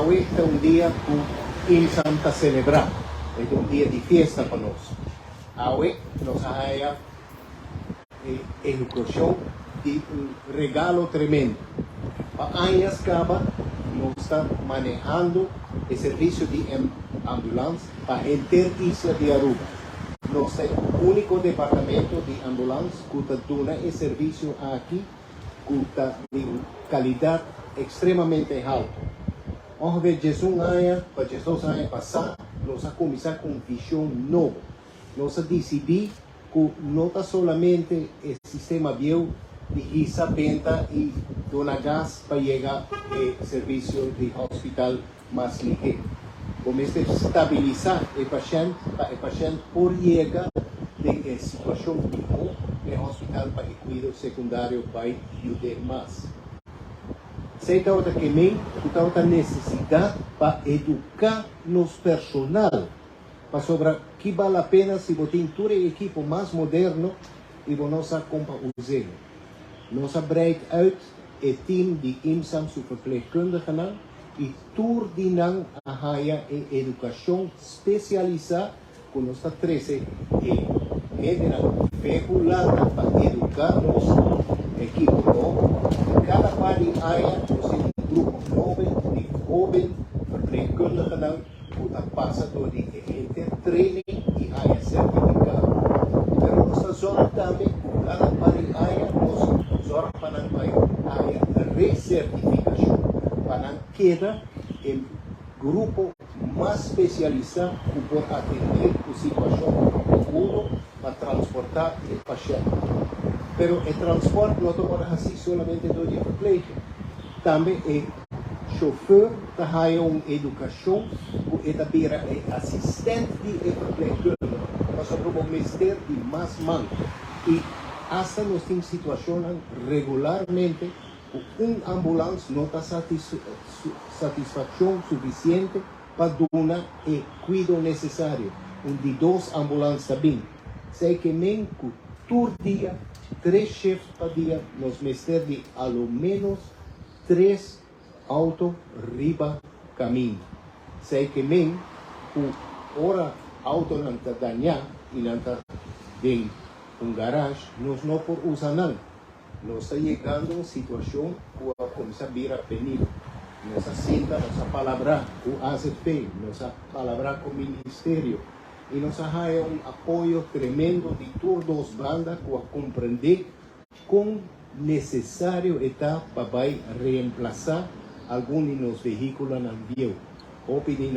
Awe ta un dia ku IMSAM ta selebrá. E ta un dia di fiesta pa nos. Awe nos a haya e ehekushon di un regalo tremendo. Pa añas kaba nos ta manehando e servisio di ambulans pa henter isla di Aruba. Nos ta e úniko departamento di ambulans ku ta duna e servisio aki ku ta di un kalidat ekstremamente haltu. Ongeveer 11 aña pa 12 aña pasá, nos a kuminsá ku un vishon nobo. Nos a disidí ku no ta solamente e sistema bieu di hisa, benta i duna gas pa yega e servisio di hospital mas lihé. Kuminsá stabilisá e pashènt pa e pashènt por yega den e situashon mihó na hospital pa e kuido sekundario bai yuda mas. Esei tabata ke men ku tabata nesesidat pa eduká nos personal pasobra ki bale la pena si bo tin tur e ekipo mas moderno i bo no sa kon pa us'é. Nos a breid uit e team di IMSAM su verpleegkundigen i tur di nan a haya e edukashon spesialisá ku nos ta trese e hendenan regular pa eduká nos ekipo nobo. Kada par di aña nos tin un grupo nobo di hóben verpleegkundigen ku ta pasa dor di e training i haya sertifikado. Pero nos ta zorg tambe ku kada par di aña nos zorg pa nan bai haya resertifikashon pa nan keda e grupo mas spesialisá ku por atendé e situashon agudo pa transportá e pashènt. Pero e transporte no ta asina solamente dor di verpleging. Tambe e chauffeur ta haya un edukashon ku e ta bira e asistente di e verpleegkundige. Pasobra bo mester di mas man. I hasta nos tin situashon regularmente ku un ambulans no ta satisfakshon sufisiente pa duna e kuido nesesario. Un di dos ambulans ta bin. Esei ke men ku tur dia, tres shift pa dia, nos mester di a lo ménos tres outo riba kaminda. Esei ke men ku ora outonan ta dañá i nan ta den un garage, nos no por usa nan. Nos ta yegando un situashon ku a kuminsá bira penibel. Nos a sinta, nos a palabrá ku AZP, nos a palabrá ku ministerio i nos a haña un apoyo tremendo di tur dos banda ku a komprendé kon nesesario ta pa bai reemplasá algun di nos vehíkulonan bieu. Hopi di